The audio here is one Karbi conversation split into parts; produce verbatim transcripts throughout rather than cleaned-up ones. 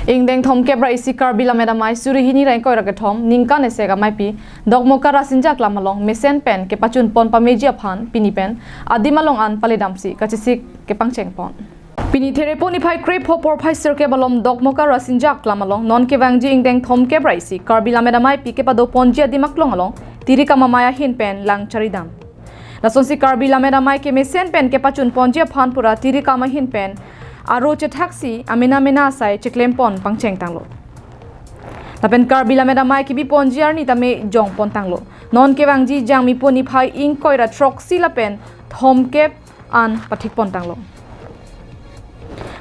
Ingdeng thomkep ra isi Karbi Lammet Amei suri hini ra ingkoi ra kethom ningkan esek ameipi Dokmoka Rasinja Aklam along mesen pen kepachun pon pameji aphan pini pen adim along an paledamsi kachesik kepangcheng pon. Pini Therepo niphai krepho porphai sirkep alom Dokmoka Rasinja Aklam along non kevangji ingdeng thomkep ra isi Karbi Lammet Ameipi kepado ponji adim aklong along tiri kam amei ahin pen lang charidam. Lasonsi Karbi Lammet Amei kemesen pen kepachun ponji aphan pura tiri kam ahin pen aro chethaksi amena mena asai cheklem pon pangcheng tanglo. Lapen Karbi Lammet Amei kebi ponji arni tame jong pon tanglo. Non kevangji Jangmipo niphai ingkoi ra throksi lapen thomkep an pathik pon tanglo.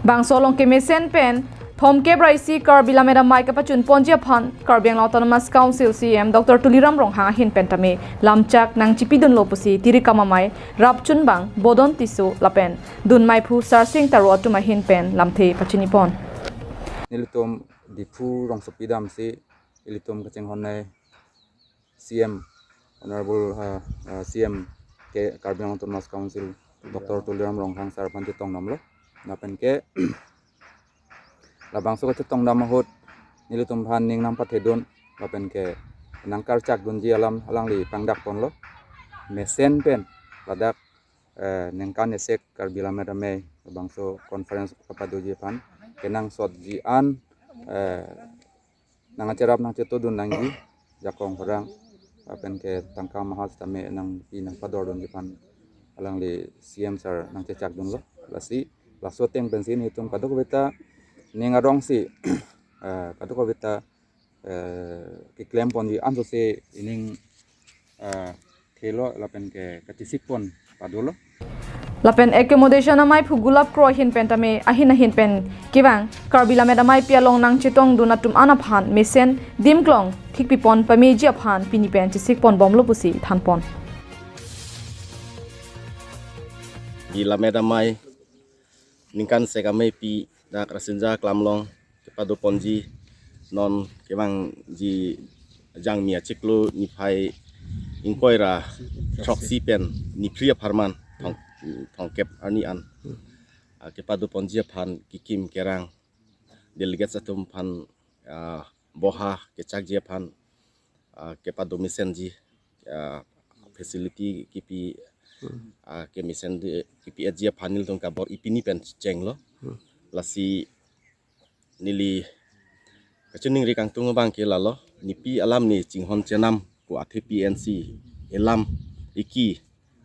Bangso along kemesen pen thomkep ra isi Karbi Lammet Amei kepachun ponji aphan Karbi Anglong Autonomous Council C E M Doctor Tuliram Ronghang ahin pen tame lamchak nangchipidunlo pusi tiri kam amei Rapchunbang, Bodon Tisso lapen Dunmeiphu Sarsing Taro atum ahin pen lamthe pachini pon. Nelitum Diphu rongsopi damsi ilitum kachinghon nai C M, Honorable, uh, uh, C M ke Karbi Anglong Autonomous Council, Doctor Tuliram Ronghang sir aphan chetongdamlo. Lapen ke labangso kachetongdam ahut nelitum aphan ning nangpathedun, lapen ke nangkarchakdunji alam alangli pangdak ponlo. Mesen pen ladak, eh, ningkan esek Karbi Lammet Amei labangso conference kapadoji aphan kenangsotji an, eh, nangcherap nangchetodun nangji, jakong pherang, lapen ke tangka maha sitame nangpi nangpadordunji aphan alangli C M sir nangchechakdunlo. Lasi laso ateng pensi nelitum kadokave ta ning arongsi, eh, kadokave ta, eh, keklem ponji ansose ining, eh, thelo lapen ke kachesik pon padolo. Lapen accommodation ameiphu Gulap Kro ahin pen tame ahin ahin pen kevang Karbi Lammet Ameipi along nangchetongdun atum an aphan mesen dimklong thikpi pon pameji aphan pini pen chesik pon bomlo pusi than pon. Di Lammet Amei ningkan esek ameipi dak Rasinja Aklam along kepado ponji non kevangji Jangmi achiklo niphai ingkoi ra throksi pen niphli apharman thong, thomkep arni an, ah, kepado ponji aphan kekim kerang delegates atum aphan, ah, boha kechakji aphan, ah, kepado mesenji, ah, facility kipi, ah, kemesen di kipi etji aphan nelitum kabor-i pini pen chenglo. Lasi neli kachiningri kangtung abang ke lalo, nepi alam ne chinghon chenam pu athe P N C elam eki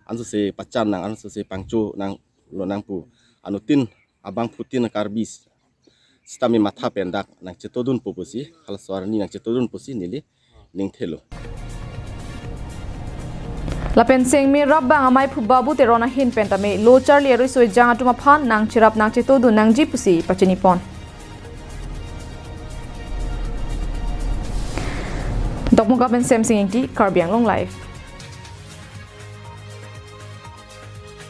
ansose pachan nang ansose pangcho nanglo nang pu anuttin abangphutin Karbi sitame matha pen dak nangchetodunpo pusi, halaso arni nangchetodunpo pusi neli ning thelo. Lapen sengme rapbang ameiphu Babu Teron ahin pen tame lo charli arui soi jang atum aphan nangcherap nangchetodun nangji pusi pachini pon. Dokmoka pen Semsing Ingti, Karbi Anglong Live.